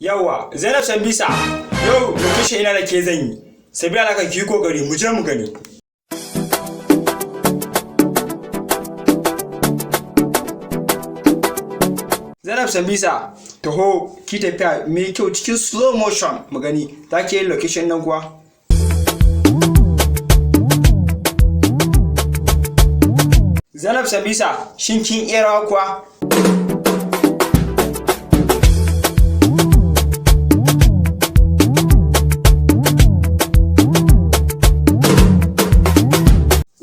Yawa, Zainab Sambisa, yau location ina da ke zan yi. Sabila haka ki yi kokari mu je mu gani. Zainab Sambisa, taho ki tafiya mai kyau cikin slow motion mu gani. Za ki yi location nan kuwa? Zainab Sambisa, shin kin iya rawa kuwa?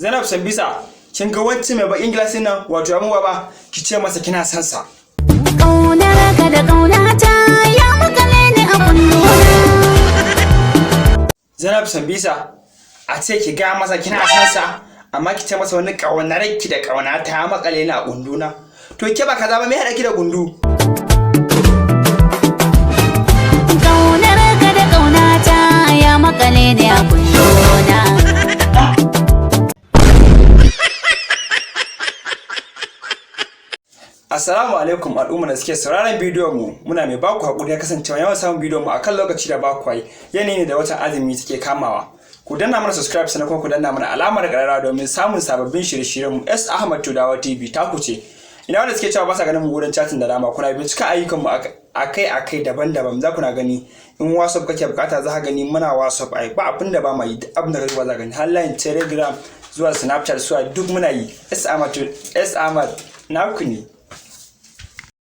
Zainab Sambisa, kin ga wacce mai bakin gilasin nan, wato amu baba, ki ce masa kina son sa. Ƙaunar ka da ƙaunata ya makale ni a kulluna. Zainab Sambisa, a ce ki ga masa kina son sa, amma ki ce masa wani ƙaunar ki da ƙauna ta makale ni a gunduna. To ke ba kaza ba, me haɗa ki da gundu? Ƙaunar ka da ƙaunata ya makale ni a kulluna. Assalamu alaikum al'umma da suke sauraron bidiyon mu. Muna mai baku hakuri ya kasancewa yawan samun bidiyon mu akan lokaci da baku yi. Yanayi ne da watan azumi suke kamawa. Ku danna mana subscribe, sannan kuma ku danna mana alamar ƙararrawa domin samun sababbin shirye-shiryen mu. S Ahmad Tudawa TV ta ku ce. Ina wanda suke cewa ba sa ganin mu wurin chatting da dama, kuna bincika ayyukan mu akai-akai daban-daban, za ku na gani. In WhatsApp kake bukata, za ka gani muna WhatsApp. Ai ba abin da ba ma yi, duk abin da kake ba za ka gani, har line, Telegram zuwa Snapchat zuwa duk muna yi. S Ahmad, S Ahmad naku ne.